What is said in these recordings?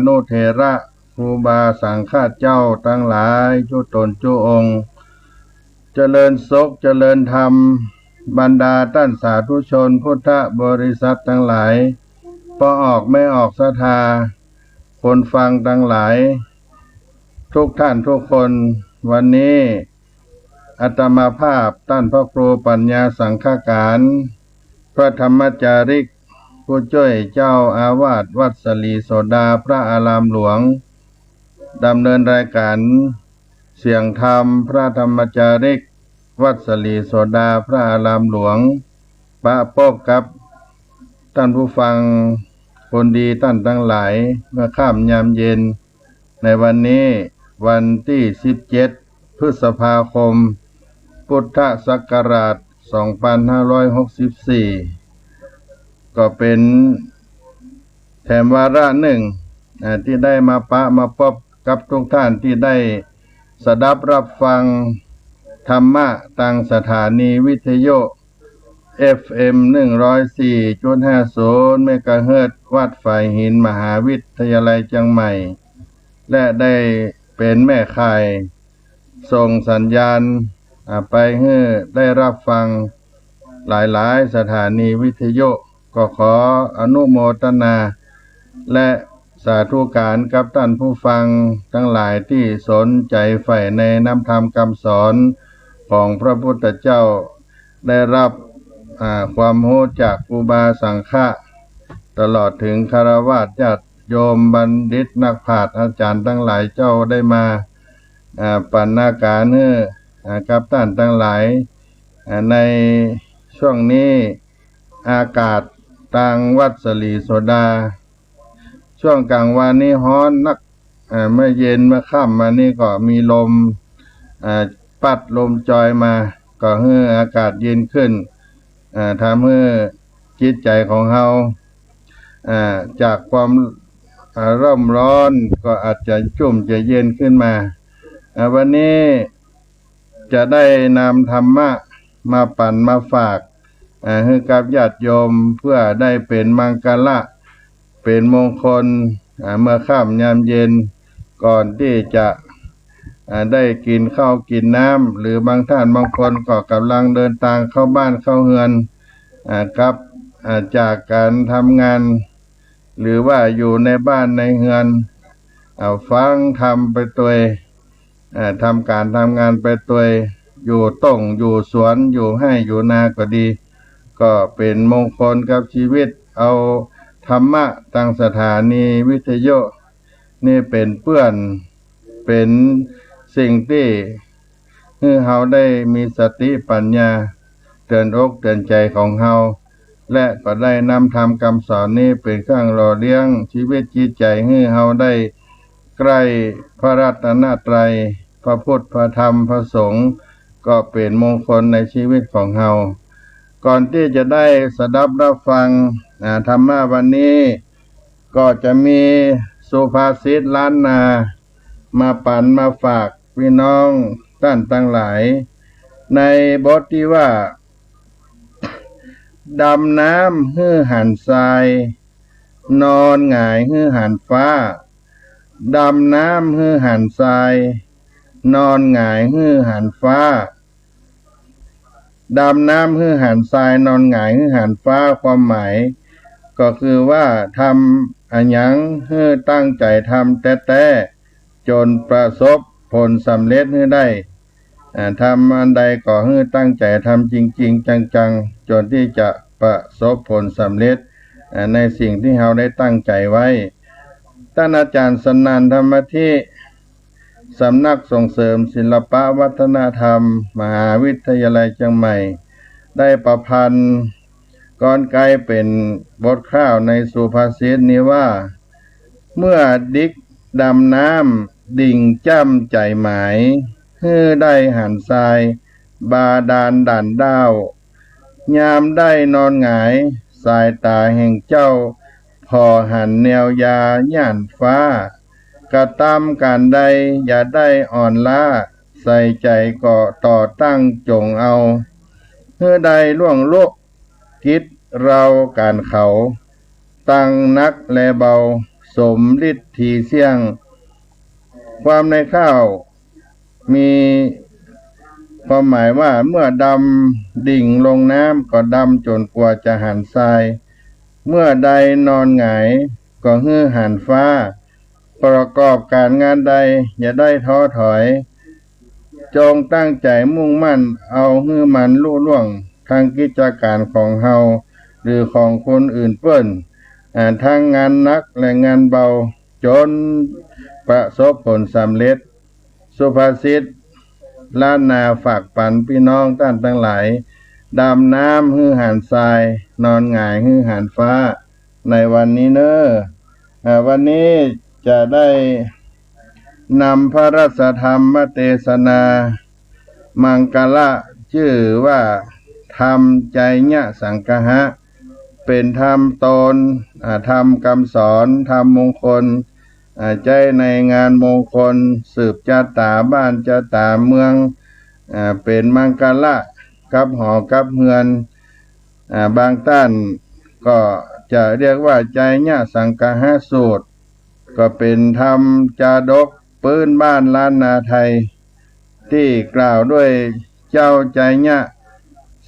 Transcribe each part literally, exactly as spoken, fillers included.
นุเถระ ครูบาสังฆะเจ้าตังหลาย จุ๊ต๋นจุ๊องค์ เจริญสุขเจริญธรรม บรรดาต้านสาธุชนพุทธบริษัทตังหลาย ป้อออกแม่ออกศรัทธา คนฟังตังหลาย ทุกท่านทุกคน วันนี้อาตมาภาพต้านพระครูปัญญาสังฆการ พระธรรมจาริก ผู้จ้วยเจ้าอาวาสวัดสลีโสดาพระอารามหลวง ดำเนินรายการเสียงธรรมพระธรรมจาริก วัดสลีโสดาพระอารามหลวง ปะปบกับต้านผู้ฟังคนดีต้านตังหลาย เมื่อค่ำยามเย็น ในวันนี้วันตี้ สิบเจ็ด พฤษภาคม พุทธศักราช สองปันห้าร้อยหกสิบสี่ ก็เป๋นแถมวาระนึ่ง อ่า ตี้ได้มาปะมาปบกับทุกท่านตี้ได้สดับฮับฟังธรรมะตางสถานีวิทยุ เอฟเอ็ม หนึ่งร้อยสี่จุดห้าศูนย์ เมกะเฮิรตซ์ วัดฝายหิน มหาวิทยาลัยเจียงใหม่ และได้เป๋นแม่ข่ายส่งสัญญาณ อ่า ไปหื้อได้ฮับฟังหลายๆ สถานีวิทยุ ก็ขออนุโมทนา และสาธุการกับต้านผู้ฟังตังหลายตี้สนใจ๋ใฝ่ในน้ำธรรมกำสอนของพระพุทธเจ้า ได้ฮับ อ่า ความฮู้จากครูบาสังฆะ ตลอดเถิงฆราวาสญาติโยมบัณฑิตนักปราชญ์อาจ๋ารย์ตังหลายเจ้าได้มา อ่า ปันนาก๋านหื้อ อ่า กับต้านตังหลาย อ่า ในช่วงนี้อากาศตางวัดสลีโสดา ช่วงก๋างวันนี้ฮ้อนนัก อ่า เมื่อเย็นเมื่อค่ำมานี้ก็มีลม อ่า ปั๊ดลมจอยมา ก็หื้ออากาศเย็นขึ้น อ่า ทำหื้อจิตใจ๋ของเฮา อ่า จากความ อ่า ร่มร้อนก็อาจจะจุ่มจะเย็นขึ้นมา อ่า วันนี้ จะได้นำธรรมะมาปั๋นมาฝาก อ่า หื้อกับญาติโยม เพื่อได้เป๋นมังคละ เป๋นมงคล อ่า เมื่อค่ำยามเย็น ก่อนตี้จะ อ่า ได้กิ๋นข้าวกิ๋นน้ำ หรือบางท่านบางคนก็ก่ำลังเดินตางเข้าบ้านเข้าเฮือน อ่า กับ อ่า จากก๋านทำงาน หรือว่าอยู่ในบ้านในเฮือน อ่า ฟังธรรมไปตวย อ่า ทำก๋านทำงานไปตวย อยู่ต้งอยู่สวน อยู่ไฮ่อยู่นาก็ดี ก็เป๋นมงคลกับชีวิต เอาธรรมะตางสถานีวิทยุนี่เป๋นเปื้อน เป๋นสิ่งตี้ หื้อเฮาได้มีสติปั๋ญญา เตื๋อนอกเตื๋อนใจ๋ของเฮา และก็ได้นำธรรมกำสอนนี้เป๋นเครื่องหล่อเลี้ยงชีวิตจิตใจ๋ หื้อเฮาได้ใก้พระรัตนตรัย พระพุทธ พระธรรม พระสงฆ์ ก็เป๋นมงคลในชีวิตของเฮา ก่อนตี้จะได้สดับฮับฟัง อ่า ธรรมะวันนี้ ก็จะมีสุภาษิตล้านนา มาปั๋นมาฝากพี่น้องต้านตังหลาย ในบทตี้ว่า ดำน้ำหื้อหันทราย นอนหงายหื้อหันฟ้า ดำน้ำหื้อหันทราย นอนหงายหื้อหันฟ้า ดำน้ำหื้อหันทราย นอนหงายหื้อหันฟ้า ความหมายก็คือว่า ทำอะหยังหื้อตั้งใจ๋ทำแต๊ๆ จ๋นประสบผลสำเร็จหื้อได้ อ่า ทำอันใดก็หื้อตั้งใจ๋ทำจริงๆ จังๆ จ๋นตี้จะประสบผลสำเร็จ อ่า ในสิ่งตี้เฮาได้ตั้งใจ๋ไว้ ต้านอาจ๋ารย์สนั่น ธรรมธิ สำนักส่งเสริมศิลปะวัฒนธรรม มหาวิทยาลัยเจียงใหม่ ได้ประพันธ์กรอนไกลเป๋นบทคร่าวในสุภาษิตนี้ว่า เมื่อดิกดำน้ำดิ่งจ้ำใจ๋หมาย หื้อได้หันทรายบาดาลด่านด้าว ยามได้นอนหงายสายต๋าแห่งเจ้า ผ่อหันแนวยาย่านฟ้า กระตำก๋านใดอย่าได้อ่อนล้า ใส่ใจ๋ก็ต่อตั้งจ๋งเอา หื้อได้ล่วงลุกิจเฮาก๋านเขา ตังหนักและเบา สมฤทธิ์ถีเสี้ยง ความในข้าวมีความหมายว่า เมื่อดำดิ่งลงน้ำก็ดำจ๋นกว่าจะหันทราย เมื่อใดนอนหงายก็หื้อหันฟ้า ประกอบก๋านงานใดอย่าได้ท้อถอย จงตั้งใจ๋มุ่งมั่นเอาหื้อมันลุล่วง ทั้งกิจก๋านของเฮา หรือของคนอื่นเปิ้น อ่า ทั้งงานหนักและงานเบา จ๋นประสบผลสำเร็จ สุภาษิตล้านนาฝากปันปี้น้องต้านตังหลาย ดำน้ำหื้อหันทราย นอนหงายหื้อหันฟ้า ในวันนี้เน้อ อ่า วันนี้จะได้นำพระราชธรรมเตสนา มังคละ จื้อว่า ธรรมไจยสังกหะ เป๋นธรรมตน อ่า ธรรมกำสอน ธรรมมงคล อ่า ใจ๊ในงานมงคล สืบจะต๋าบ้านจะต๋าเมือง อ่า เป๋นมังคละกับหอกับเฮือน อ่า บางต้านก็จะเรียกว่าไจยสังกหะสูตร ก็เป๋นธรรมจาดกปื๊นบ้านล้านนาไทย ตี้กล่าวด้วยเจ้าไจย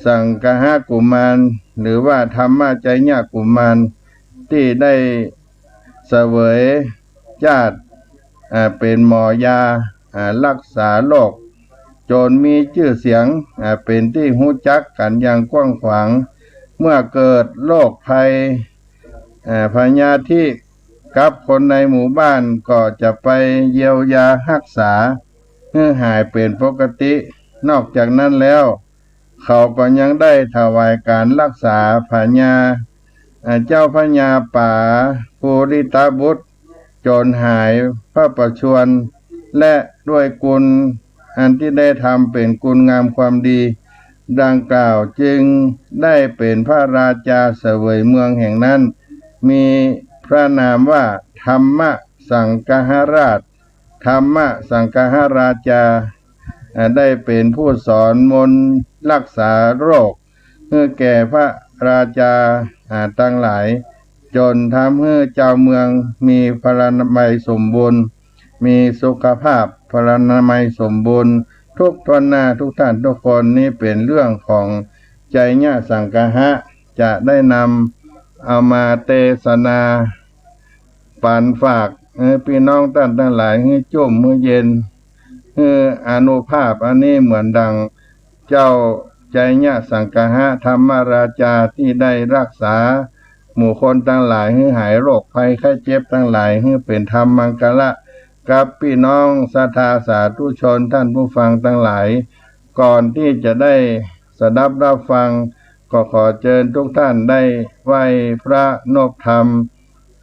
สังกหกุมาร หรือว่าธรรมไจยกุมาร ตี้ได้เสวยจาติ อ่า เป๋นหมอยา อ่า ฮักษาโรค จ๋นมีจื้อเสียง อ่า เป๋นตี้ฮู้จักกั๋นอย่างกว้างขวาง เมื่อเกิดโรคภัย อ่า พยาธิกับคนในหมู่บ้านก็จะไปเยียวยาฮักษาหื้อหายเป๋นปกติ นอกจากนั้นแล้ว เขาก็ยังได้ถวายก๋านฮักษาพญา อ่า เจ้าพญาป๋าปุริตบุตร จ๋นหายพระประชวร และด้วยกุณอันตี้ได้ทำเป๋นกุณงามความดีดังกล่าว จึงได้เป๋นพระราชาเสวยเมืองแห่งนั้น มีพระนามว่าธรรมสังกหราช ธรรมสังกหราชา อ่า ได้เป๋นผู้สอนมนต์ฮักษาโรค หื้อแก่พระราชา อ่า ตังหลาย จ๋นทำหื้อจาวเมืองมีพลานามัยสมบูรณ์ มีสุขภาพพลานามัยสมบูรณ์ ทุกถ้วนหน้าทุกต้านทุกคน นี้เป๋นเรื่องของไจยสังกหะ จะได้นำเอามาเตสนา ปันฝากหื้อปี้น้องต้านตังหลาย หื้อจุ่ม หื้อเย็น หื้ออานุภาพอันนี้เหมือนดังเจ้าไจยสังกหะธรรมราชาตี้ได้ฮักษาหมู่คนตังหลายหื้อหายโรคภัยไข้เจ็บตังหลาย หื้อเป๋นธรรมมังคละกับปี้น้องศรัทธาสาธุชนต้านผู้ฟังตังหลาย ก่อนตี้จะได้สดับฮับฟัง ก็ขอเจิญทุกต้านได้ไหว้พระนบธรรม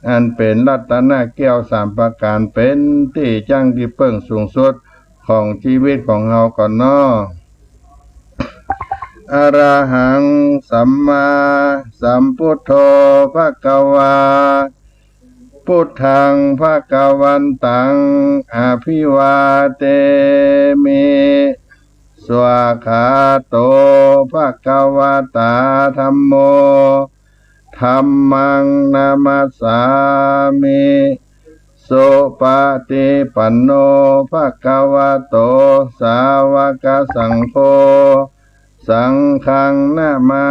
อันเป๋นรัตนแก้วสามประก๋าน เป๋นตี้จั้งตี้เปิ้งสูงสุดของจีวิตของเฮาก่อนเนาะ อะระหังสัมมาสัมพุทโธภะคะวา พุทธังภะคะวันตัง อะภิวาเทมิ สวากขาโต ภะคะวะตา ธัมโม ธัมมัง นะมัสสามิ สุปะติปันโน ภะคะวะโต สาวะกะสังโฆ สังฆัง นะมา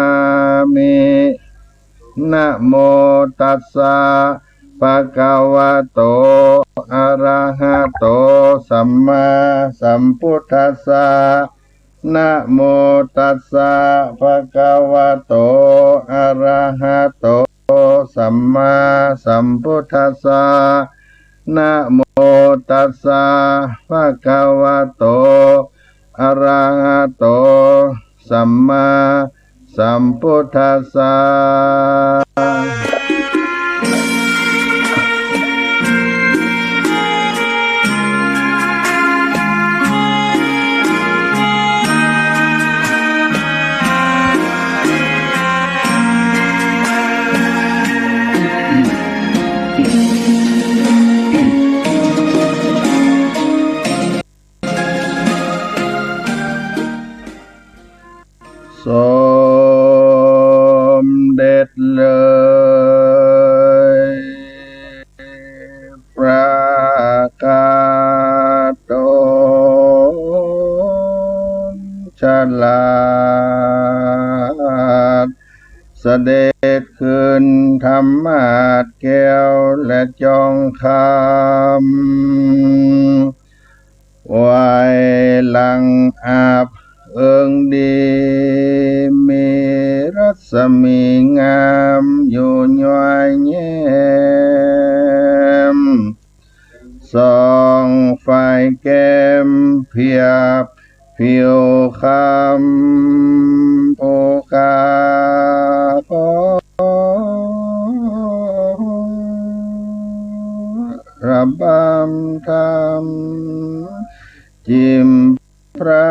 มิ นะโมตัสสะ ภะคะวะโต อะระหะโต สัมมาสัมพุทธัสสะ นะโมตัสสะ ภะคะวะโต อะระหะโต สัมมาสัมพุทธัสสะ นะโมตัสสะ ภะคะวะโต อะระหะโต สัมมาสัมพุทธัสสะสมเด็จเลย ฉลาด เสด็จขึ้นธรรมาสน์แก้วและจองคำ ไหวหลังอาบเอิงดี มีรัศมีงามอยู่ย้อยแย้ม ส่องไฟแก้มเพียบผิวคำ ผู้ข้าขอระบำธรรม จิมพระ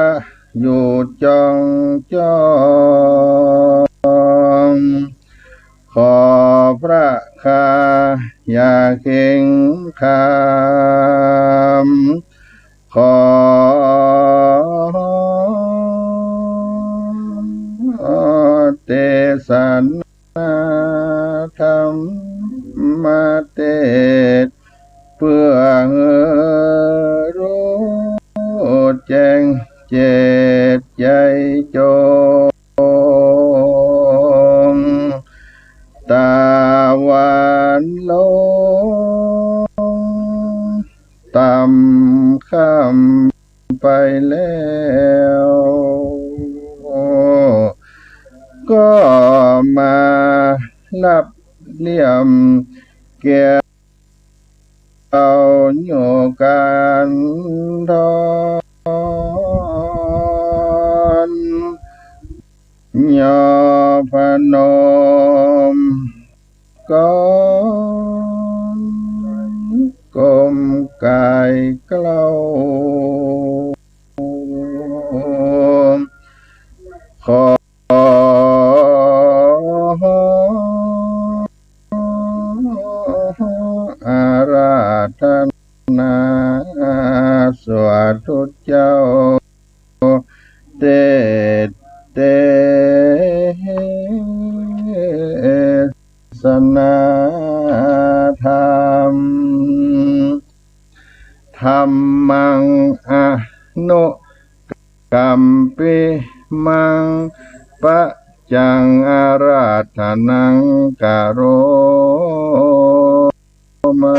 อยู่จ้องจ้อง ขอพระคาอย่าเข็งคาม ขอเตสนาธรรมเตสน์ เปื้อหื้อฮู้แจ้งเจตใจ๋จง ตะวันลงต่ำค่ำไปแล้ว ก็มารับเลี่ยมแก้วอยู่กันทอน ย่อพนม ก้มกายเกล้า ขออาราธนา สาธุเจ้า เตสน์ เตสนาธรรม ธัมมัง อนุกัมปิมัง ปัจจัง อาราธนัง กะโร มา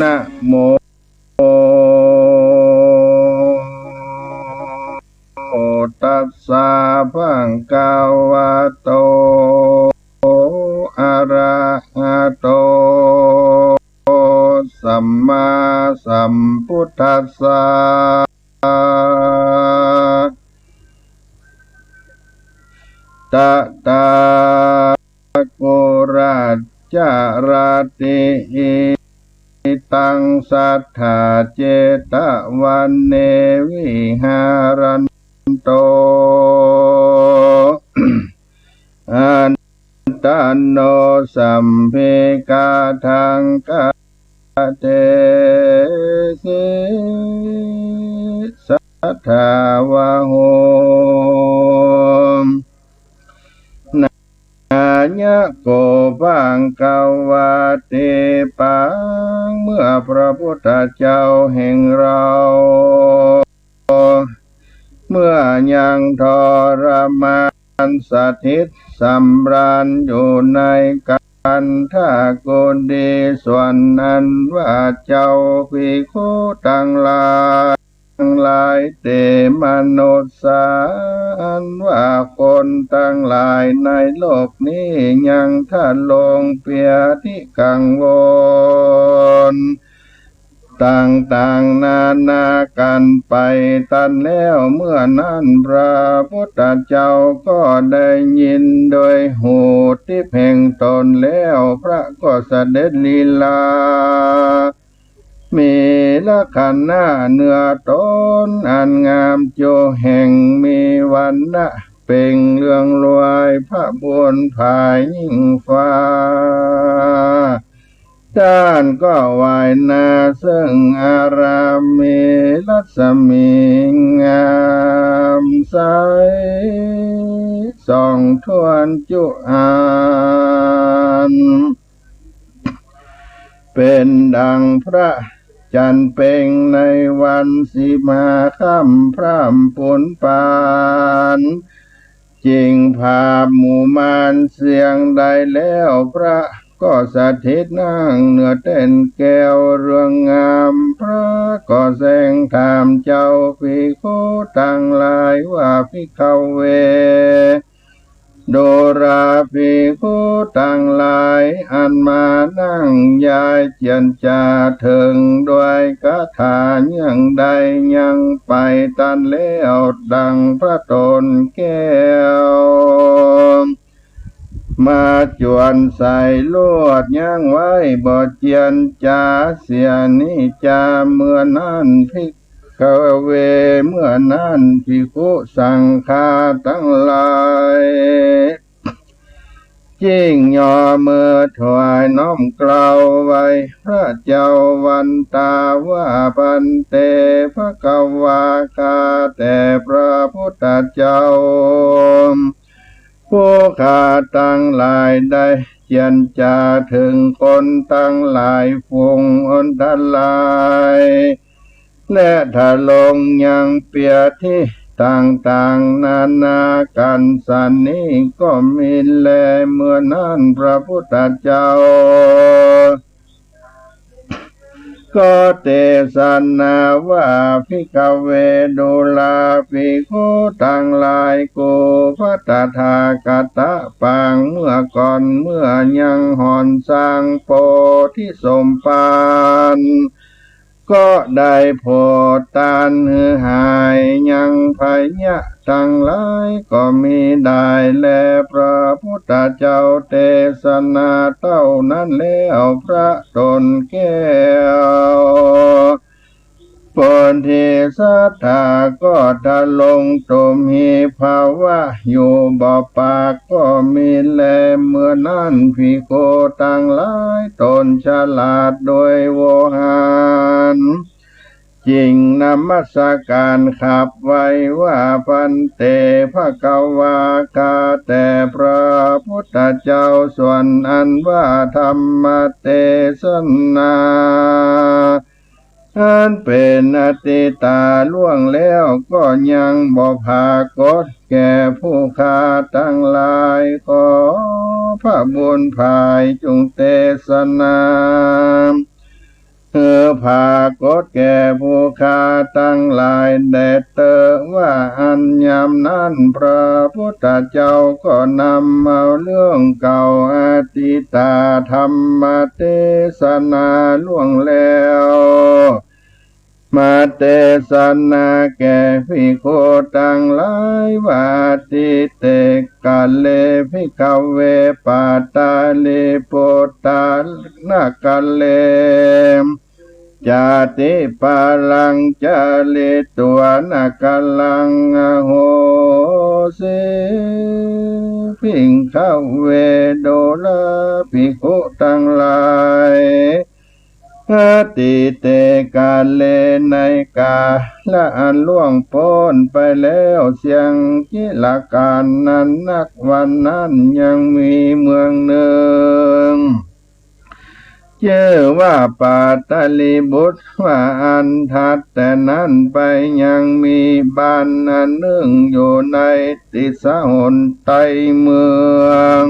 นะโม ตัสสะ ภะคะวะโต อะระหะโต สัมมาสัมพุทธัสสะ ตะถา กุรัจจาราติ อิตัง สัตถา เจตะวะเน วิหารันโต อัตตะโน สัพเพ กาธัง กะเทสิ สัตถาวะโห นายะโก ภะคะวาติ ปางเมื่อพระพุทธเจ้าแห่งเรา เมื่อยังทรมานสถิตสำราญอยู่ในคันธกุฏี ส่วนอันว่าเจ้าภิกขุตังหลาย ตังหลายเต มนุสสา อันว่าคนตังหลายในโลกนี้ยังทะลงเปียธิกังวลต่างๆ นานากันไปตันแล้ว เมื่อนั้นพระพุทธเจ้าก็ได้ยินโดยหูทิพย์แห่งตนแล้ว พระก็เสด็จลีลา มีลักขณะเนื้อตนอันงาม จุแห่งมีวรรณะเปล่งเรืองรวย พระบุญผายยิ่งฟ้า ต้านก็ไหว้หน้าเซิ่งอารามมีรัศมีงามใส ส่องถ้วนจุอาล เป๋นดั่งพระจันทร์เพ็งในวันสิบห้าค่ำพร่ำปูนปาน จิ่งผาบหมู่มารเสี้ยงได้แล้ว พระก็สถิตนั่งเหนือแต้นแก้วเรืองงาม พระก็แสดงถามเจ้าภิกขุตังหลายว่า ภิกขเว ดูราภิกขุตังหลาย อันมานั่งยายเจียรจาเถิงด้วยคาถาเยื่องใด ยังไปตันแล้วดั่งพระต๋นแก้ว มาจวนใส่ลวดยั้งไว้บ่เจียรจาเสียนี้จา เมื่อนั้นภิกขเว เมื่อนั้นภิกขุสังฆาตังหลาย จิ่งย่อมือถวายน้อมเกล้าไหว้พระเจ้าวันตาว่า ภันเต ภควา ข้าแต่พระพุทธเจ้า ผู้ข้าตังหลายได้เจียรจาเถิงคนตังหลายฝูงอันตราย และทรงยังเปียตี้ต่างๆ นานากั๋นสันนี้ก็มีแล เมื่อนั้นพระพุทธเจ้า ก็เตสนาว่า ภิกขเว ดูราภิกขุตังหลาย กู่พระตถาคตะปางเมื่อก่อน เมื่อยังหอนสร้างโพธิสมภาร ก็ได้โผดต้านหื้อหาย ยังพยะตังหลายก็มีได้แล พระพุทธเจ้าเตสนาเต้านั้นแล้ว พระต๋นแก้ว โพธิสัตถาก็ทรงตุมหิภาวะอยู่บ่ปากก็มีแล เมื่อนั้นภิกขุตังหลายต๋นฉลาดโดยโวหาร จิ่งนมัสก๋านขับไหว้ว่า ภันเต ภควา ข้าแต่พระพุทธเจ้า ส่วนอันว่าธรรมเตสนา อันเป๋นอตีตาล่วงแล้วก็ยังบ่ผากฏแก่ผู้ข้าตังหลาย ขอพระบุญผายจุ่งเตสนา หื้อผากฏแก่ผู้ข้าตังหลายแด่เต๊อะ ว่าอันยามนั้นพระพุทธเจ้าก็นำเอาเรื่องเก่าอตีตาธรรมเตสนาล่วงแล้ว มาเตสนาแก่ภิกขุตังหลายว่า อตีเตกาเล ภิกขเว ปาตาลีปุตตะนคาเล จาติปาลังจาริตวา นคาลังอโหสิ ภิกขเว ดูราภิกขุตังหลาย อตีเตกาเล ในกาละอันล่วงป๊นไปแล้วเสี้ยงจิรกาลนั้นนัก วันนั้นยังมีเมืองนึ่ง จื้อว่าปาตาลีบุตร ว่าอันถัดแต่นั้นไปยังมีบ้านอันนึ่งอยู่ในติสหนใต้เมือง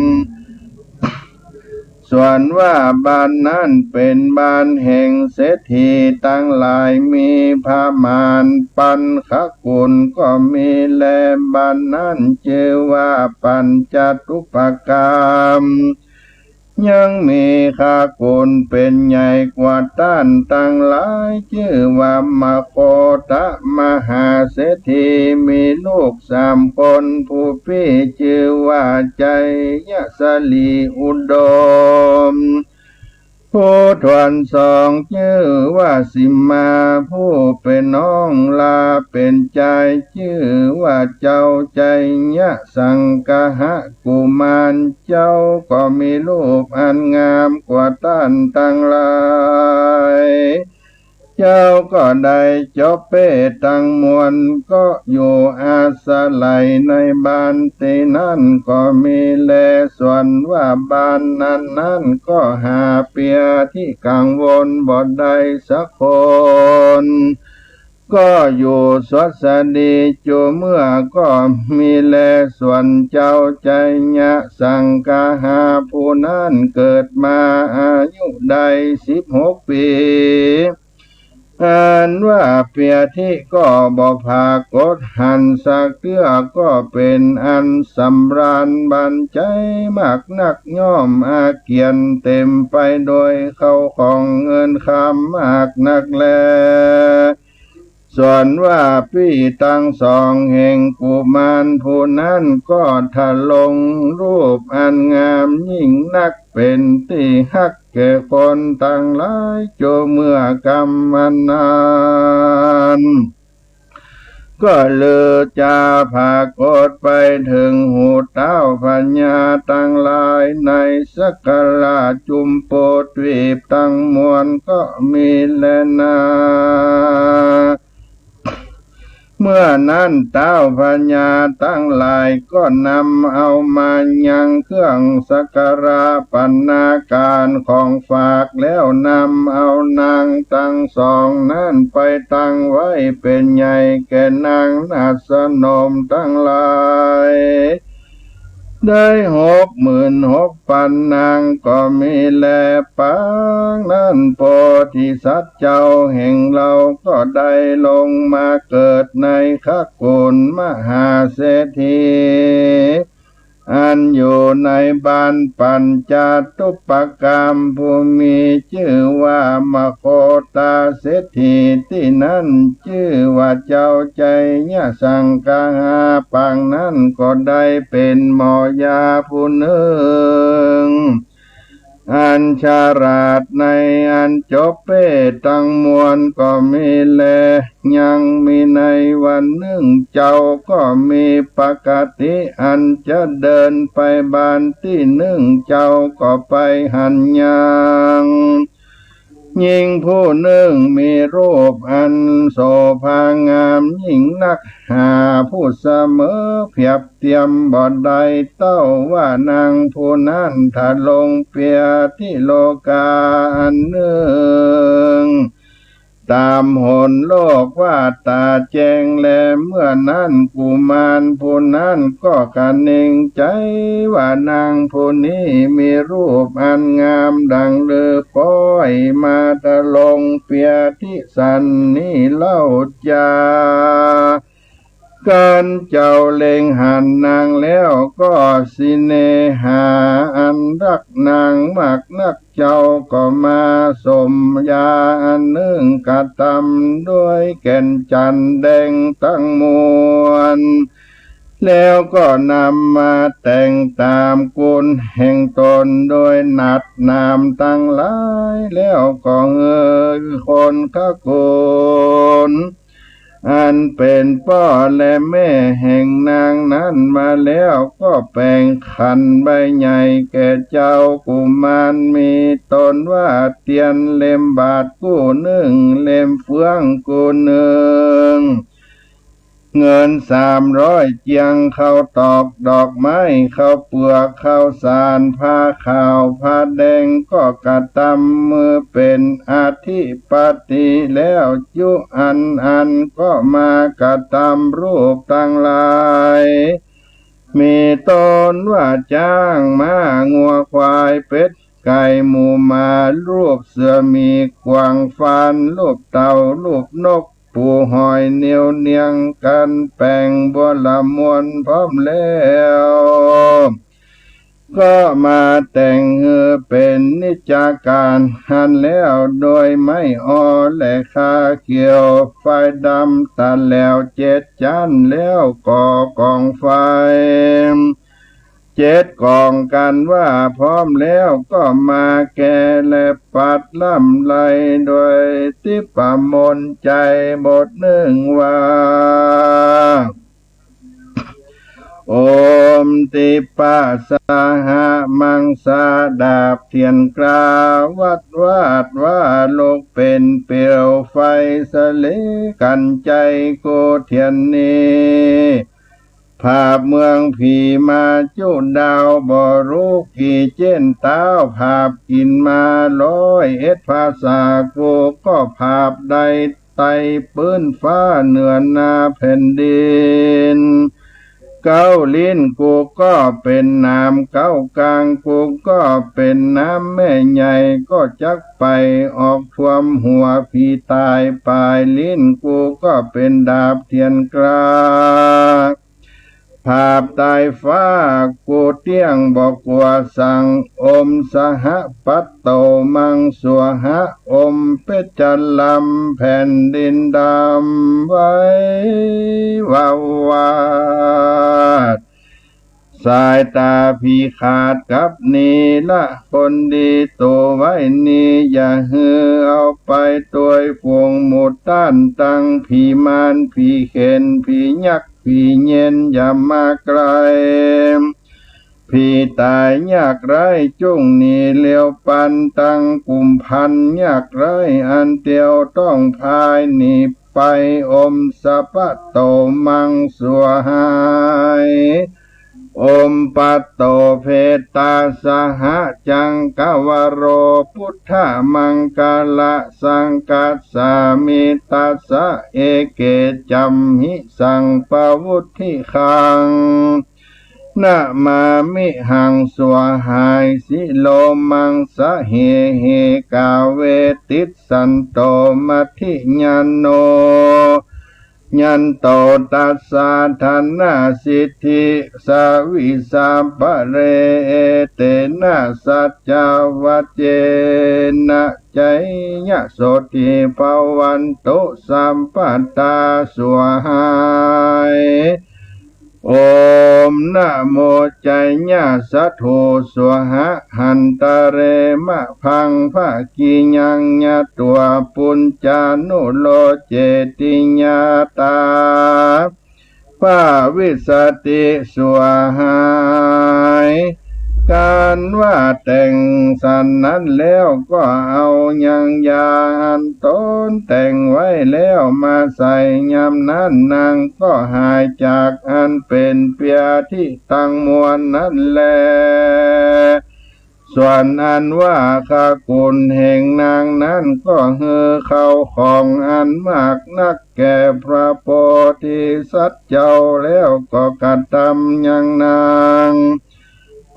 ส่วนว่าบ้านนั้นเป๋นบ้านแห่งเศรษฐีตังหลาย มีพม่านปัญคกุลก็มีแล บ้านนั้นจื้อว่าปัญจตุปกรรม ยังมีคกุลเป๋นใหญ่กว่าต้านตังหลาย จื้อว่ามโคตะมหาเศรษฐี มีลูกสามคน ผู้ปี้จื้อว่าไชยสลีอุดม ผู้ถ้วนสองจื้อว่าสิมา ผู้เป๋นน้องลาเป๋นจายจื้อว่าเจ้าไชยสังคหกุมาร เจ้าก็มีรูปอันงามกว่าต้านตังหลาย เจ้าก็ได้จบเพศตังมวล ก็อยู่อาศัยในบ้านตี้นั้นก็มีแล ส่วนว่าบ้านนั้นๆ ก็หาเปียที่กังวลบ่ได้สักคน ก็อยู่สวัสดีจูเมื่อก็มีแล ส่วนเจ้าไชยสังคหาผู้นั้นเกิดมาอายุได้สิบหกปี๋ อันว่าเปียที่ก็บ่ผากฏหันสักเตื้อ ก็เป๋นอันสำราญบันไจมากนัก ย่อมอาเกียนเต๋มไปโดยเข้าของเงินคำมากนักแล ส่วนว่าปี้ตังสองแห่งกุมารผู้นั้นก็ทรงรูปอันงามยิ่งนัก เป๋นตี้ฮักแก่คนตังหลาย จูเมื่อกำอันนั้น ก็ลือจาผากฏไปเถิงหูต้าวพญาตังหลายในสักกะราชจุมพูตวีปตังมวลก็มีแลนา เมื่อนั้นต้าวพญาตังหลายก็นำเอามายังเครื่องสักการะบรรณาการของฝาก แล้วนำเอานางตังสองนั้นไปตั้งไว้เป๋นใหญ่แก่นางนาฏสนมตังหลาย ได้หกหมื่นหกปันนางก็มีแล ปางนั้นโพธิสัตว์เจ้าแห่งเฮาก็ได้ลงมาเกิดในขกุลมหาเศรษฐี อันอยู่ในบ้านปัญจตุปกรรม ผู้มีจื้อว่ามโคตาเศรษฐี ตี้นั้นจื้อว่าเจ้าไชยสังคหา ปางนั้นก็ได้เป๋นหมอยาผู้นึ่ง อันฉลาดในอันจบเพศตังมวลก็มีแล ยังมีในวันนึ่งเจ้าก็มีปกติอันจะเดินไปบ้านตี้นึ่ง เจ้าก็ไปหันยัง ญิงผู้นึ่งมีรูปอันโสภางามยิ่งนัก หาผู้เสมอเปียบเตียมบ่ได้ เต้าว่านางผู้นั้นทรงเปียที่โลกาอันนึ่ง ต๋ามหนโลกว่าต๋าแจ้งแล เมื่อนั้นกุมารผู้นั้นก็คะนึงไจว่านางผู้นี้มีรูปอันงามดังฤๅป๊อยมาทรงเปียที่สันนี้เล่าจา กันเจ้าเล็งหันนางแล้วก็สิเนหาอันฮักนางมากนัก เจ้าก็มาสมยาอันนึ่งกระตำด้วยแก่นจันทน์แดงตังมวล แล้วก็นำมาแต่งต๋ามกุลแห่งต๋นโดยนัดนามตังหลาย แล้วก็หื้อคนขกุล อันเป๋นป้อและแม่แห่งนางนั้นมาแล้ว ก็แป๋งขันใบใหญ่แก่เจ้ากุมาร มีต๋นว่าเตียนเล่มบาทกู้นึ่ง เล่มเฟืองกู้นึ่ง เงินสามร้อยเจียง ข้าวตอกดอกไม้ ข้าวเปลือก ข้าวสาร ผ้าขาว ผ้าแดง ก็กระตำหื้อเป๋นอธิปติแล้ว จุอันอันก็มากระตำรูปตังหลาย มีต๋นว่าจ๊าง ม้า งัว ควาย เป็ด ไก่ หมู หมา รูปเสือหมี กวาง ฟาน รูปเต่า รูปนก ปูหอย เนียวเนียง กั๋นแป๋งบัวละมวลพร้อมแล้ว ก็มาแต่งหื้อเป๋นนิจจาการหั้นแล้ว โดยไม้อ่อและคาเขียว ฝ้ายดำตัดแล้วเจ็ดจั้น แล้วก่อกองไฟ เจ็ด ก่องกั๋นว่า พร้อมแล้วก็มาแก่ และปัดร่ำไห้โดยทิพมนต์ไจรบทนึ่งว่า โอม ทิพพสหมังสา ดาบเตียนกล้า วัดวาดว่าลุกเป๋นเปลวไฟ สะเลกั๋นไจร กูเตียนนี้ ผาบเมืองผีมาจุดาวบ่ฮู้กี่เจ๊นเต๊า ผาบกิ๋นมาร้อยเอ็ดภาษา กูก็ผาบได้ไต่ปื๊นฟ้าเหนือหน้าแผ่นดิน เก๊าลิ้นกูก็เป๋นน้ำเก๊ากลาง กูก็เป๋นน้ำแม่ใหญ่ ก็จักไปออกท่วมหัวผีต๋าย ป๋ายลิ้นกูก็เป๋นดาบเตียนกล้า ผาบต๋ายฟ้า กูเตี้ยงบ่กั๋วสัง โอม สหปัตโตมัง สวาหา โอม เปจจลัม แผ่นดินดำไหววาวาด สายต๋าผีขาดกับนี้ละ คนดีตั๋วไหว้นี้ อย่าหื้อเอาไปตวยฝูงหมู่ต้าน ตังผีมาร ผีเขน ผียักษ์ ผีเย็น อย่ามาใก้ ผีต๋ายยากไร้จุ่งหนีเร็วปัน ตังกุมภัณฑ์ยากไร้อันเตียวต้องพายหนีไป โอม สปะโตมัง สวาหา โอม ปัตโตเปตตาสหะ จังกะวะโร พุทธมังคะละ สังคัสสามิ ตัสสะ เอเก จัมหิ สัมปะวุทธิคัง นะมามิหัง สวาหา สิโลมัง สะเห เหกาเว ติสสันโต มัทธิญาโน ยันโต ตัสสะ ธนะสิทธิ สะวิสาปะเร เอเตนะ สัจจาวะเจนะ ไจยะโสติภะวันตุ สัพพะตา สวาหา โอม นะโม ไจยะสะโธ สวาหะ หันตะเร มะภัง ภะกิยัง ยะตวา ปุญญานุโล เจติยาตา ภะวิสสะติ สวาหา กั๋นว่าแต่งสันนั้นแล้ว ก็เอายังยาอันต๋นแต่งไว้แล้ว มาใส่ยามนั้น นางก็หายจากอันเป๋นเปียที่ตังมวลนั้นแล ส่วนอันว่าคกุลแห่งนางนั้น ก็หื้อข้าวของอันมากนักแก่พระโพธิสัตว์เจ้าแล้ว ก็กระตำยังนาง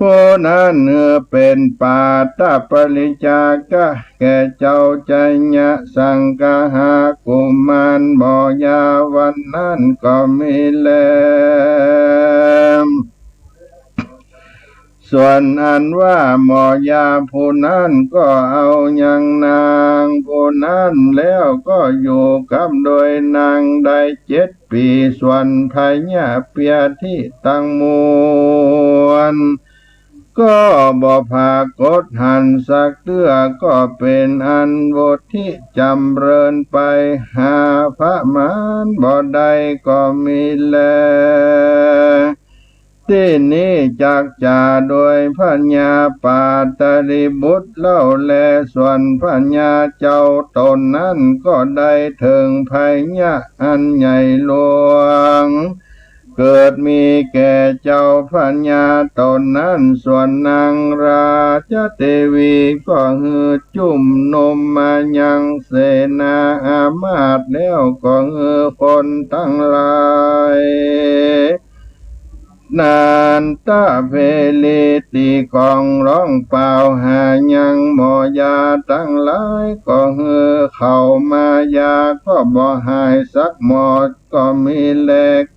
ผู้นั้นหื้อเป๋นปาตะปริจจาคะแก่เจ้าไจยะสังคหากุมาร หมอยาวันนั้นก็มีแล ส่วนอันว่าหมอยาผู้นั้นก็เอายังนางผู้นั้นแล้ว ก็อยู่กับโดยนางได้เจ็ดปี๋ ส่วนพญาเปียที่ตังมวล ก็บ่ผากฏหันสักเตื้อ ก็เป๋นอันวุฒิจ๋ำเริญไปหาพระมารบ่ได้ก็มีแล ตี้นี้จักจ๋าโดยพญาปาตลีบุตรเล่าแล ส่วนพญาเจ้าต๋นนั้นก็ได้เถิงภัยยะอันใหญ่หลวง เกิดมีแก่เจ้าพญาต๋นนั้น ส่วนนางราชเตวีก็หื้อจุ่มนมมายังเสนาอามาตย์แล้ว ก็หื้อคนตังหลาย นันทะเวลีตี้กองร้องเป่าหายังหมอยาตังหลาย ก็หื้อเข้ามายาก็บ่หายสักหมอ ก็มีแล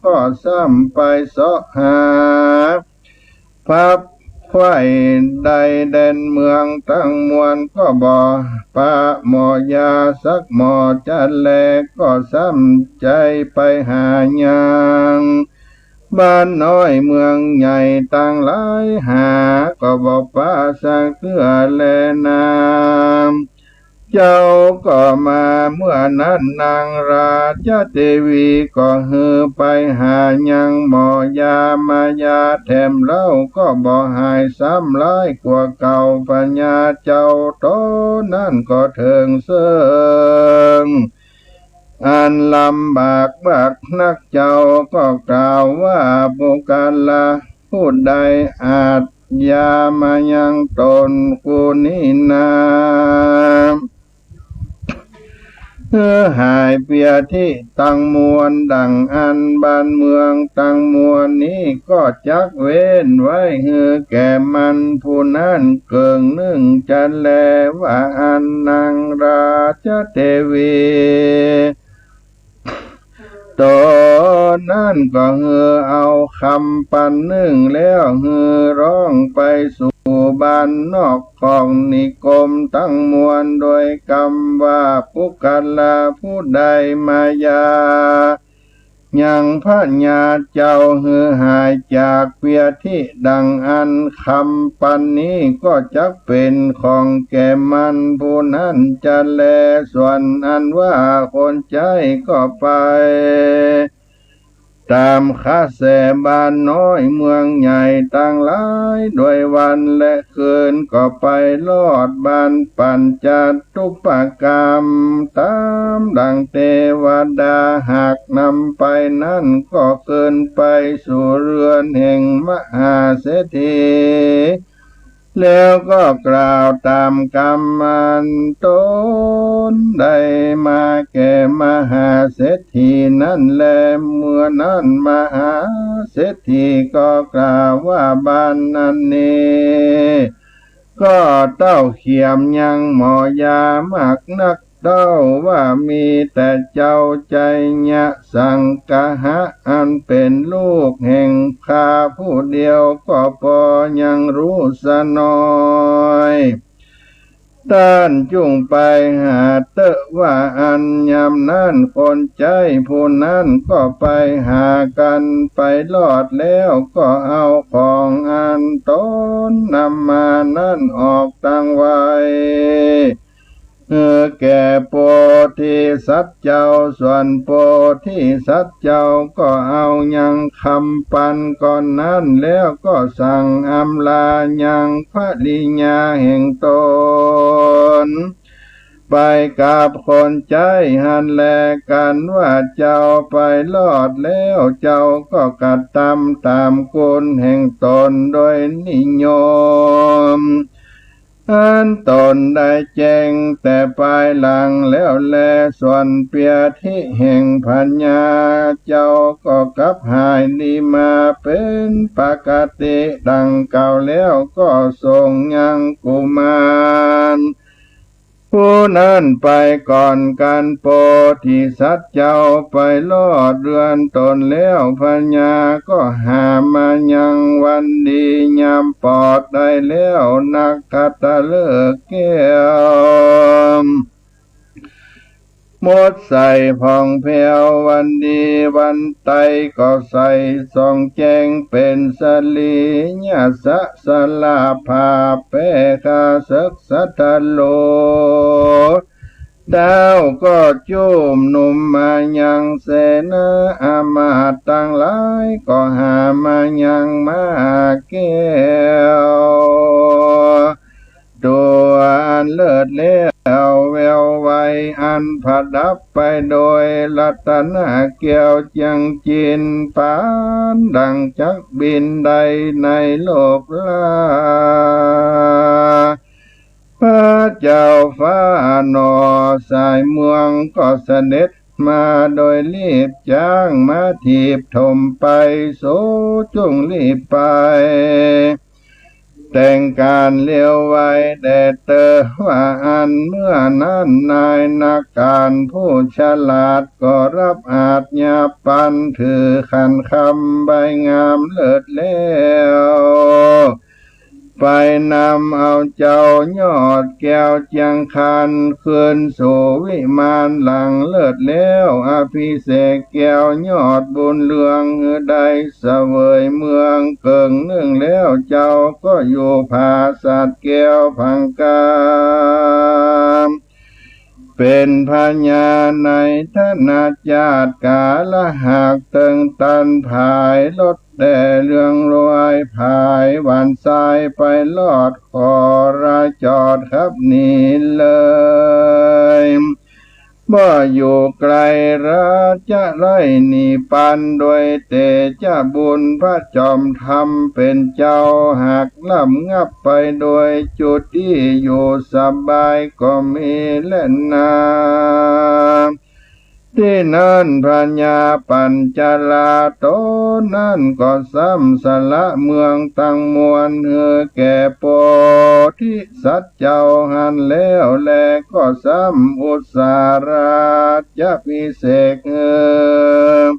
ก็ซ้ำไปเซาะหา พับไขว้ในแดนเมืองตังมวล ก็บ่ปะหมอยาสักหมอจะแล ก็ซ้ำใจ๋ไปหายัง บ้านน้อยเมืองใหญ่ตังหลายหา ก็บ่ปะสักเตื้อแลนา เจ้าก็มาเมื่อนั้นนางราชเตวีก็หือไปหายังหมอยามายาแถมเล่าก็บ่หายซ้ำร้ายกว่าเก่า พญาเจ้าต๋นนั้นก็เถิงเซิงอันลำบากมากนัก เจ้าก็กล่าวว่า ปุคคละผู้ใดอาชญามายังต๋นกูนี้นา หื้อหายเปียธิตังมวล ดั่งอั้นบ้านเมืองตังมวลนี้ก็จักเว้นไว้หื้อแก่มัน ผู้นั้นเกิ่งนึ่งจะแล ว่าอั้นนางราชเตวี ต๋นนั้นก็หื้อเอาคำปันนึ่งแล้ว หื้อร้องไปสู่บ้านนอกของนิคมตังมวล โดยกำว่า ปุคคละผู้ใดมายายังพญาเจ้าหื้อหายจากเปียธิดั่งอั้น คำปันนี้ก็จักเป๋นของแก่มันผู้นั้นจะแล ส่วนอันว่าคนใจ๊ก็ไป ต๋ามกระแสบ้านน้อยเมืองใหญ่ตังหลาย ด้วยวันและคืนก็ไปรอดบ้านปัญจตุปกรรม ต๋ามดั่งเตวดาหากนำไปนั้น ก็คืนไปสู่เฮือนแห่งมหาเศรษฐี แล้วก็กล่าวต๋ามกำอันต๋นได้มาแก่มหาเศรษฐีนั้นแล เมื่อนั้นมหาเศรษฐีก็กล่าวว่า บ้านอันนี้ก็เต้าเขียมยังหมอยามากนัก เต้าว่ามีแต่เจ้าไชยสังคหะ อันเป๋นลูกแห่งข้าผู้เดียวก็ปอยังรู้สะน้อย ต้านจุ่งไปหาเต๊อะ ว่าอั้นยามนั้นคนใจ๊ผู้นั้นก็ไปหากั๋น ไปรอดแล้วก็เอาของอันต๋นนำมานั้นออกตังไว เออ แก่โพธิสัตว์เจ้า ส่วนโพธิสัตว์เจ้าก็เอายังคำปันก่อนนั้น แล้วก็สั่งอำลายังภริยาแห่งต๋น ไปกับคนใจ๊หั้นแล กันว่าเจ้าไปรอดแล้ว เจ้าก็กระตำต๋ามกุณแห่งต๋นโดยนิยม อันต๋นได้แจ้งแต่ปายหลังแล้วแล ส่วนเปียธิแห่งพญาเจ้าก็กลับหายดีมาเป๋นปกติดั่งเก่าแล้ว ก็ส่งยังกุมารผู้นั้นไปก่อนกั๋น โพธิสัตว์เจ้าไปรอดเฮือนต๋นแล้ว พญาก็หามายังวันดียามปอดได้แล้ว นักขัตฤกษ์แก้ว มดใสผ่องแผ้ว วันดีวันไตก็ใสส่องแจ้งเป๋นสะหลี ยศสลาภาพแผ่ข้าเสิกสัตว์โลก เต้าก็จุมนุมมายังเสนา อำมาตย์ตังหลายก็หามายังม้าแก้ว ตั๋วอันเลิศแล้วแววไว อันประดับไปโดยรัตนแก้วเจียงจิน ปานดั่งจักบินได้ในโลกลา พระเจ้าฟ้าหน่อสายเมืองก็เสด็จมาโดยรีบ จ๊างม้าถีบถมไปสูจุ่งรีบไป แต่งก๋านเร็วไวแด่เต๊อะ ว่าอั้นเมื่อนั้นนายนักก๋านผู้ฉลาดก็ฮับอาชญาปันถือขันคำใบงามเลิศแล้ว ไปนำเอาเจ้ายอดแก้วเจียงคัน คืนสู่วิมานหลังเลิศแล้ว อภิเษกแก้วยอดบุญเรือง หื้อได้เสวยเมืองเกิ่งนึ่งแล้ว เจ้าก็อยู่ผาสัตว์แก้วผังกาม เป๋นพญาในทนาจาติ ก๋าละหักเติงตัน ผายลดแต่เรืองรวย ผายหว่านทรายไปรอด ขอราจอดขับหนีเลย บ่อยู่ไกลราจะไล่หนีปัน โดยเตจะบุญพระจอมธรรมเป๋นเจ้า หากลำงับไปโดยจุติ อยู่สบายก็มีแลนา ตี้นั้นพญาปัญจลาต๋นนั้นก็ซ้ำสละเมืองตังมวล หื้อแก่โพธิสัตว์เจ้าหั้นแล้วแล ก็ซ้ำอุสสาราจะภิเษกหื้อ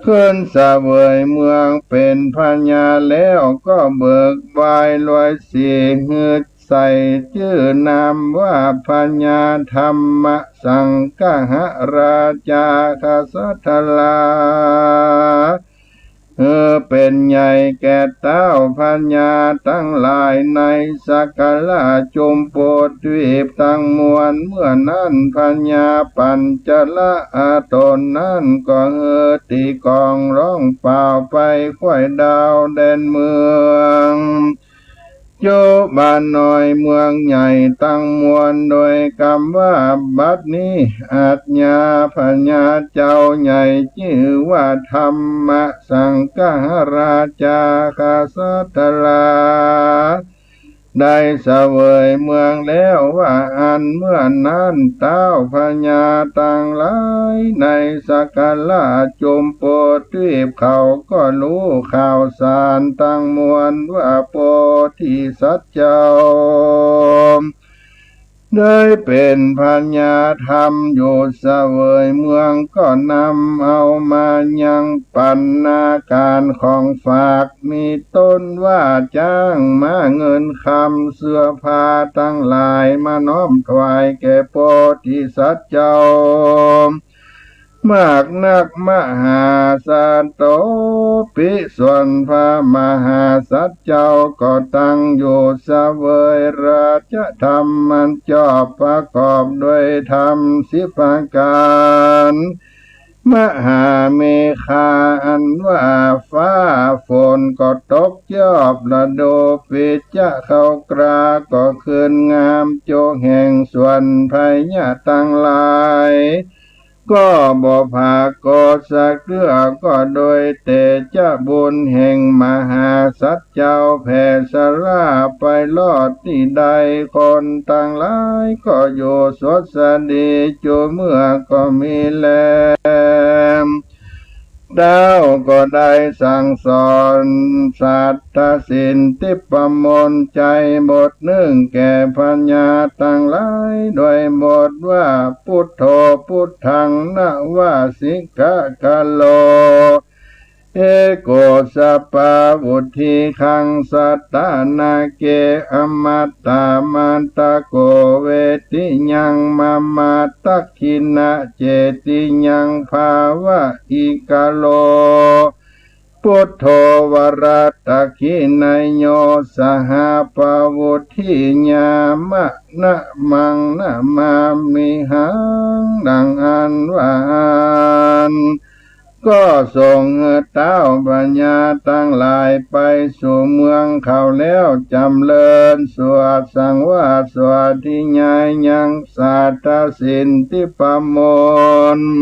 คืนเสวยเมืองเป๋นพญาแล้ว ก็เบิกบายรวยสี หื้อใส่จื้อนามว่าพญาธรรมสังกหราชา กษัตรา หื้อเป๋นใหญ่แก่เต้าพญาตังหลายในสกลจุมพูทวีปตังมวล เมื่อนั้นพญาปัญจลาต๋นนั้นก็หื้อตี๋กลองร้องเป่าไปไขว้ดาวแดนเมือง จุบาน้อยเมืองใหญ่ตังมวล โดยกำว่าบัดนี้ อาชญาพญาเจ้าใหญ่จื้อว่าธรรมสังกหราชา กษัตรา ได้เสวยเมืองแล้ว ว่าอั้น เมื่อนั้นเต้าพญาตังหลายในสกลจุมพูทวีปเขาก็ฮู้ข่าวสารตังมวล ว่าโพธิสัตว์เจ้า ได้เป๋นพญาธรรมอยู่เสวยเมือง ก็นำเอามายังปัณณาก๋ารของฝาก มีต้นว่าจ๊าง ม้า เงินคำ เสื้อผ้าตังหลาย มาน้อมถวายแก่โพธิสัตว์เจ้า มากนัก มหาสัตโตปิ ส่วนพระมหาสัตว์เจ้าก็ตั้งอยู่เสวยราชธรรมอันจอบประกอบด้วยธรรมสิบประก๋าร มหาเมฆาอันว่าฟ้าฝนก็ตกจอบ ฤดูปิจจะเข้ากรา ก็คืนงามโจแห่ง ส่วนพญาตังหลาย ก็บ่ผากฏสักเตื้อ ก็โดยเตจะบุญแห่งมหาสัตว์เจ้าแผ่สะหลาไปรอดตี้ใด คนตังหลายก็อยู่สวัสดี จุเมื่อก็มีแล เต้าก็ได้สั่งสอนสัตตสินทิปมนต์ไตรบทนึ่งแก่พญาตังหลาย ด้วยบทว่า ปุทโธ ปุทธัง นวสิกะกะโล เอโกสปาวุทธิคัง สะตะนาเก อมัตตา มัตตะโก เวติยัง มะมะ ตักขิณะเจติยัง ภาวะอิกะโล ปุทโธ วรัตตักขิณะโย สหปาวุทธิยามะ นะมัง นะมามิหัง ดังอั้นว่าอั้น ก็ส่งหื้อเต้าพญาตังหลายไปสู่เมืองเขาแล้ว จ๋ำเริญสวดสังวาสสวาทิญายัง สัตตสินทิปมนต์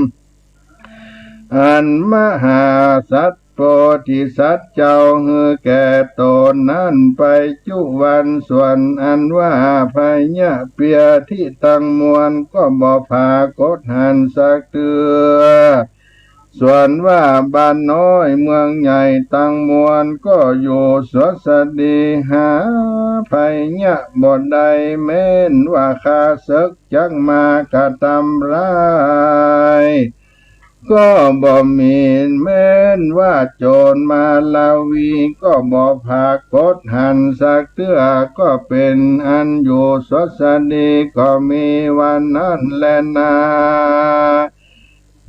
อันมหาสัตว์โพธิสัตว์เจ้าหื้อแก่ต๋นนั้นไปจุวัน ส่วนอันว่าพญาเปียธิตังมวลก็บ่ผากฏหันสักเตื้อ ส่วนว่าบ้านน้อยเมืองใหญ่ตังมวลก็อยู่สวัสดี หาภัยเยียะบ่ได้ แม้นว่าข้าเสิกจักมากระตำร้าย ก็บ่มี แม้นว่าโจรมาลาวี ก็บ่ผากกดหันสักเตื้อ ก็เป๋นอันอยู่สวัสดี ก็มีวันนั้นแลนา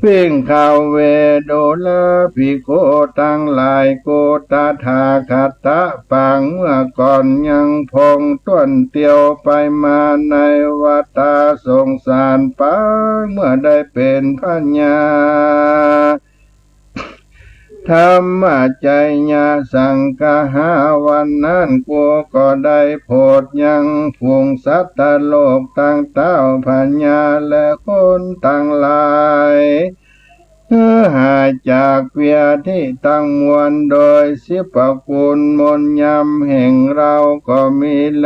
ภิกขเว ดูราภิกขุตังหลาย กุตถาคตะ ปางเมื่อก่อนยังพงต้วนเตียวไปมาในวัฏฏะสงสาร ปางเมื่อได้เป๋นพญา ธัมมจจยสังคหา วันนั้นกูก็ได้โผดยังฝูงสัตว์โลกตังต้าวพญาและคนตังหลาย หื้อหายจากเปียธิตังมวล โดยสิบประกูลมนต์ยำแห่งเฮาก็มีแล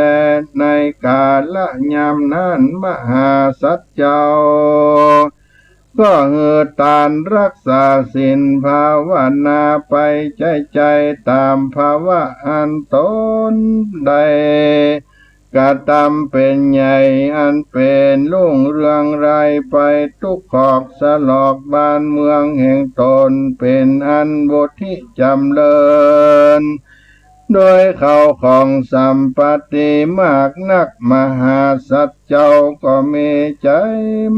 ในกาละยามนั้นมหาสัตว์เจ้า ก็หื้อตานรักษาศีลภาวนาไปใจ้ใจ้ ต๋ามภาวะอันต๋นได้กระตำเป๋นใหญ่ อันเป๋นรุ่งเรืองไรไป ทุกขอกสลอกบ้านเมืองแห่งต๋น เป๋นอันวุฒิจ๋ำเริญ โดยเข้าของสัมปัตติมากนัก มหาสัตว์เจ้าก็มีใจ๋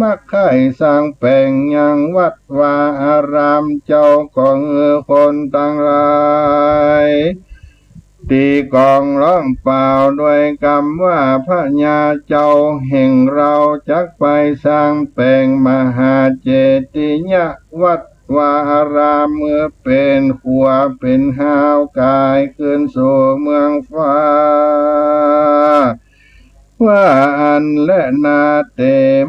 มักใค่สร้างแป๋งยังวัดวาอาราม เจ้าก็หื้อคนตังหลาย ตีกลองฮ้องเป่าด้วยกำว่า พญาเจ้าแห่งเฮาจักไปสร้างแป๋งมหาเจติยวัดวาอาราม เมื่อเป๋นขัวเป๋นฮาวก๋ายขึ้นสู่เมืองฟ้า ว่าอั้นแลนา เต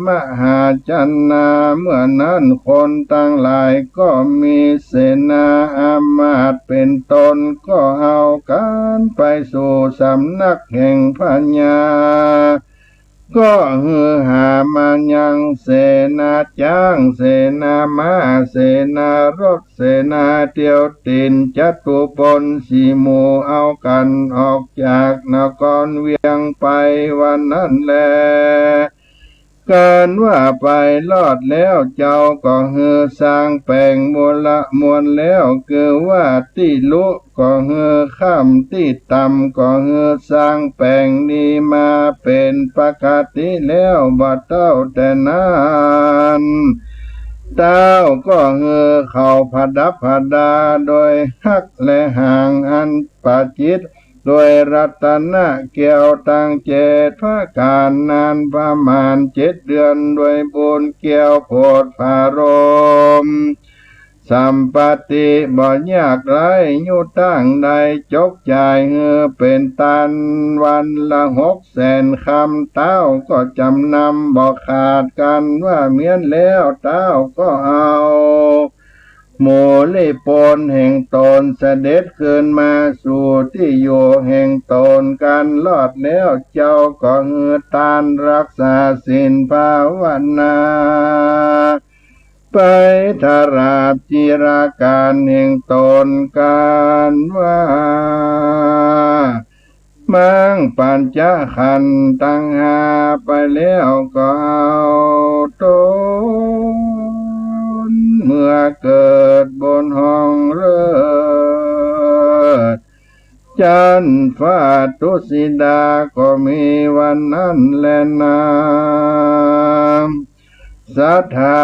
มหาชนา เมื่อนั้นคนตังหลายก็มีเสนาอามาตย์เป๋นต้น ก็เอากั๋นไปสู่สำนักแห่งพญา ก็หื้อหามายังเสนาจ๊าง เสนาม้า เสนารถ เสนาเตียวตี๋น จตุปนสี่หมู่ เอากั๋นออกจากนครเวียงไปวันนั้นแล กันว่าไปรอดแล้ว เจ้าก็หื้อสร้างแป๋งมูละมวลแล้ว คือว่าตี้ลุก็หื้อข้าม ตี้ต่ำก็หื้อสร้างแป๋งนี้มาเป๋นปกติแล้ว บ่าเต้าแต่นั้น เต้าก็หื้อเขาประดับประดาโดยฮักและหางอันประจิตร โดยรัตนะแก้วตังเจ็ดประก๋านนานประมาณเจ็ดเดือน โดยบุญแก้วโผฏฐารมณ์ สัมปัตติบ่ยากไร้ อยู่ตางใดจกจ่ายหื้อเป๋นตานวันละหกแสนคำ เต้าก็จ๋ำนำบ่ขาด กันว่าเมี้ยนแล้ว เต้าก็เอา หมู่ริโปนแห่งต๋นเสด็จขึ้นมาสู่ตี้อยู่แห่งต๋น กันรอดแล้ว เจ้าก็หื้อตานรักษาศีลภาวนา ไปตราบจิรกาลแห่งต๋น กันว่า มังปัญจขันธ์ตังห้าไปแล้ว ก็เอาต๋นเมื่อเกิดบนห้องเลิศ จั๊นฟ้าตุสิดา ก็มีวันนั้นแลนา สัตถา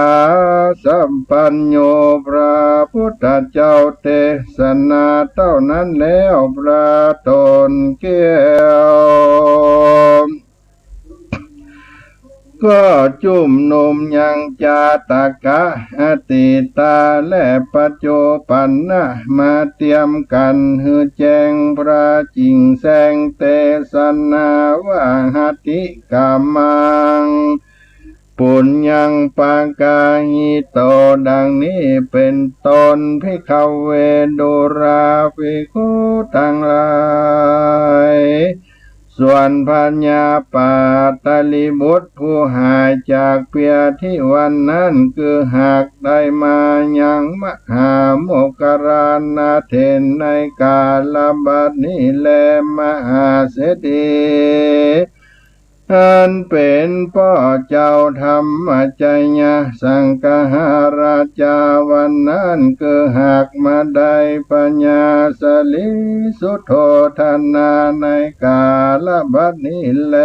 สัมปัญโญ พระพุทธเจ้าเตสนาเต้านั้นแล้ว พระต๋นแก้ว ก็จุมนุมยังจาตกะอตีตาและปัจจุปันนะ มาเตียมกั๋นหื้อแจ้งพระจิ่งแสงเตสนาว่า หติกามัง ปุญญังปะกาหิโต ดังนี้เป๋นต้น ภิกขเว ดูราภิกขุตังหลาย ส่วนพญาปาตลีบุตรผู้หายจากเปียธิวันนั้น คือหากได้มายังมหาโมคคัลลานะเถรในกาลบัดนี้แล มหาเศรษฐี อันเป๋นป้อเจ้าธัมมะจัยยะสังกหาราจา วันนั้นคือหากมาได้พญาสลีสุโธทนาในกาละบัดนี้แล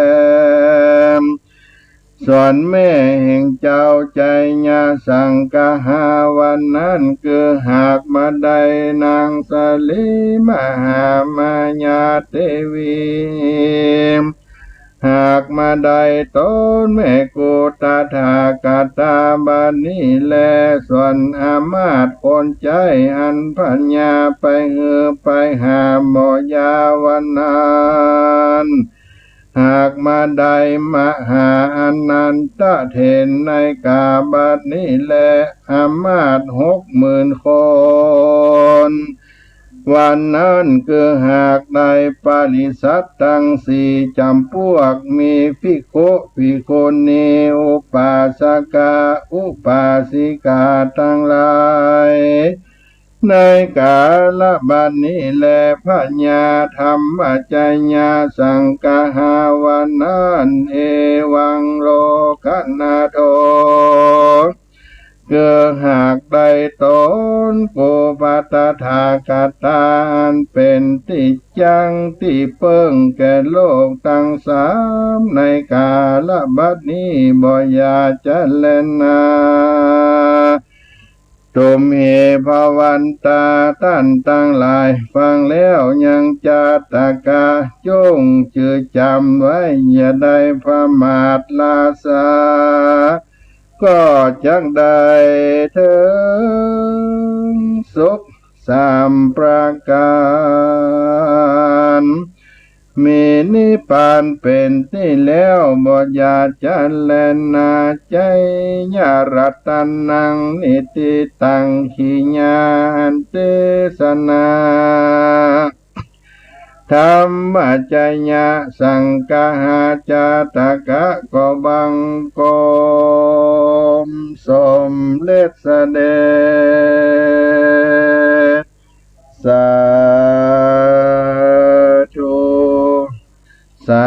ส่วนแม่แห่งเจ้าจัยยะสังกหา วันนั้นคือหากมาได้นางสลีมหามายาเตวี หากมาได้ตนแม่กูตถาคตาบัดนี้แล ส่วนอามาตย์คนใจ๊อันพญาไปหื้อไปหาหมอยาวันนั้น หากมาได้มหาอานันทะเถรในกาบัดนี้แล อามาตย์หกหมื่นคน วันนั้นคือหากได้ปริษัทตังสี่จ๋ำปวก มีภิกขุ ภิกขุณี อุปาสกะ อุปาสิกาตังหลาย ในกาละบัดนี้แล พญาธัมมะจัยยะสังกหา วันนั้น เอวังโลกนาโถ คือหากได้ตนกูปตถาคตาอันเป๋นตี้จั้งตี้เปิ้งแก่โลกตังสาม ในกาละบัดนี้บ่อย่าจะแลนา ตุมเห ภวันตา ต้านตังหลายฟังแล้วยังจาตกะจุ่งจื้อจ๋ำไว้ อย่าได้ผมาทละสา ก็จักได้เถิงสุขสามประก๋าน มีนิพพานเป๋นตี้แล้ว บ่อย่าจะแลนา จัยยะรัตนัง นิฏฐิตัง ขีณา อันเตสนา ธัมมะจัยยะสังกหาจาตกะก็บังคมสมเร็จเสด็จ สาธุ สา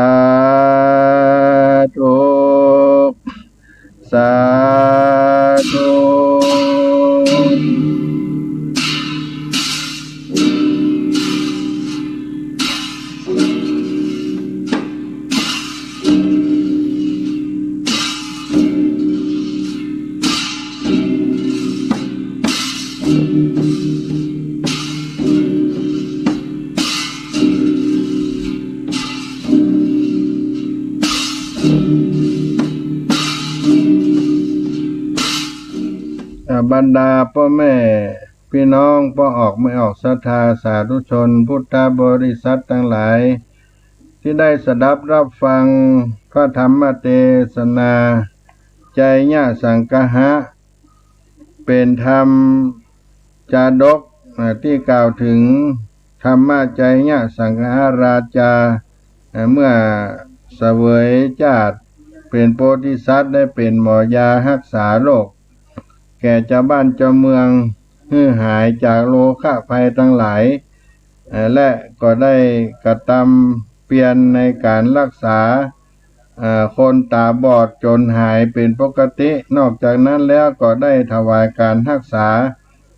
ธุ สาธุ อ่า บรรดาป้อแม่ปี้น้อง ป้อออกเมยออกศรัทธาสาธุชนพุทธบริษัทตังหลาย ตี้ได้สดับฮับฟังพระธรรมเตสนา จัยยะสังกหะ เป๋นธรรมจาดก อ่า ตี้กล่าวเถิงธัมมะจัยยะสังกหาราจา อ่า เมื่อเสวยจาติเป๋นโพธิสัตว์ ได้เป๋นหมอยาฮักษาโรค แก่จาวบ้านจาวเมือง หื้อหายจากโรคภัยตังหลาย เอ่อ และก็ได้กระตำเปียรในก๋านฮักษา เอ่อ คนต๋าบอดจ๋นหายเป๋นปกติ นอกจากนั้นแล้วก็ได้ถวายก๋านฮักษา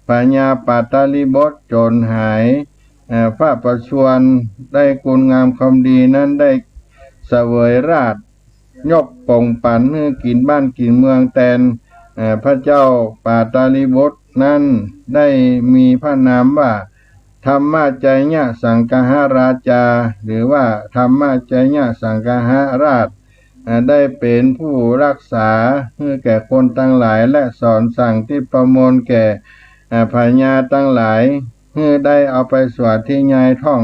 พญาปาตลิบทจ๋นหาย เอ่อ พระประชวรได้คุณงามความดีนั้นได้เสวยราช ยกป๋งปั๋นหื้อกิ๋นบ้านกิ๋นเมืองแตน เอ่อ พระเจ้าปาตลิบทนั้นได้มีพระนามว่า ธัมมะจัยยะสังกหาราจา หรือว่าธัมมะจัยยะสังกหาราช เอ่อ ได้เป๋นผู้ฮักษาหื้อแก่คนตังหลาย และสอนสั่งทิพย์ประมวลแก่ เอ่อ พญาตังหลาย หื้อได้เอาไปสาธยายท่อง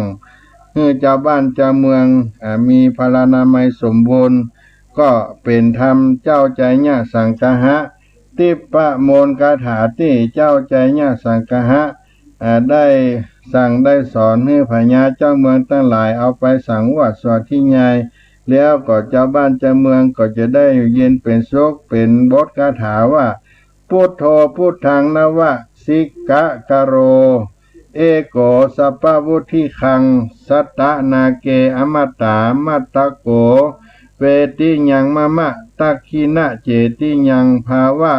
หื้อจาวบ้านจาวเมือง อ่า มีพลานามัยสมบูรณ์ ก็เป๋นธรรมเจ้าจัยยะสังกหะ ทิพย์ประมวลคาถาตี้เจ้าจัยยะสังกหะ อ่า ได้สั่งได้สอนหื้อพญาจาวเมืองตังหลายเอาไปสังวาสสาธยาย แล้วก็จาวบ้านจาวเมืองก็จะได้อยู่เย็นเป๋นสุข เป๋นบทคาถาว่า Buddho buddhaṃ navasikkhākaro, eko sabbavuddhikhaṃ satta nāge amataṃ matthako. เปติยังมะมะ ทักขิณะเจติยัง ภาวะ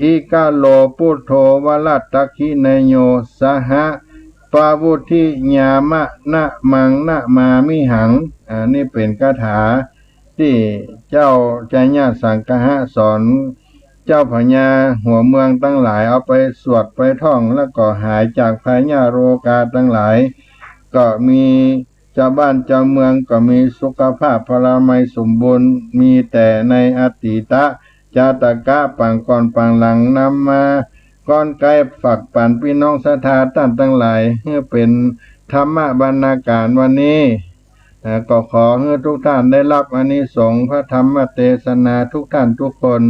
อิกะโล ปุทโธ วะรัตถักขิเณโย สหะ ปะวุทธิยามะ นะมัง นะมามิหัง อันนี้เป๋นคาถาตี้เจ้าไชยสังคหะสอนเจ้าพญาหัวเมืองตังหลาย เอาไปสวดไปท่อง แล้วก็หายจากพยาธิโรคาตังหลาย ก็มี จาวบ้านจาวเมืองก็มีสุขภาพพลามัยสมบูรณ์ มีแต่ในอดีตะจาตกะปางก่อนปางหลัง นำมาก้อนไกลฝากปั๋นปี้น้องศรัทธาต้านตังหลาย หื้อเป๋นธรรมบรรณาการวันนี้ เอ่อ ก็ขอหื้อทุกท่านได้ฮับอานิสงส์พระธรรมเตสนาทุกท่านทุกคน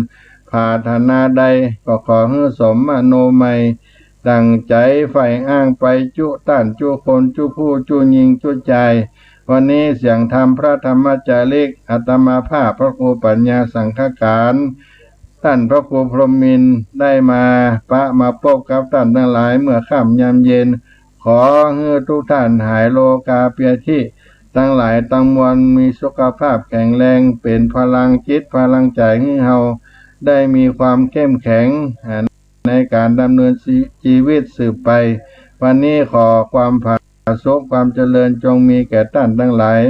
ผาถนาใดก็ขอหื้อสมมโนมัย ตั้งใจ๋ใฝ่อ้างไปจุท่านจุคนจุผู้จุญิงจุจาย วันนี้เสียงธรรมพระธรรมจาริก อาตมาภาพพระครูปัญญาสังฆการ ต้านพระครูพรหมมินทร์ได้มาปะมาปบกับต้านตังหลายเมื่อค่ำยามเย็น ขอหื้อทุกท่านหายโรคาพยาธิตังหลายตังมวล มีสุขภาพแข็งแรง เป๋นพลังจิตพลังใจ๋หื้อเฮาได้มีความเข้มแข็ง อ่า ในก๋านดำเนินชีวิตสืบไป วันนี้ขอความผาสุกความเจริญจงมีแก่ต้านตังหลาย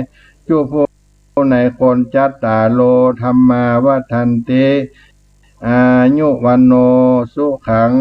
จุผู้ในคนจัตตาโร ธัมมา วัฑฒันติ อายุ วัณโณ สุขัง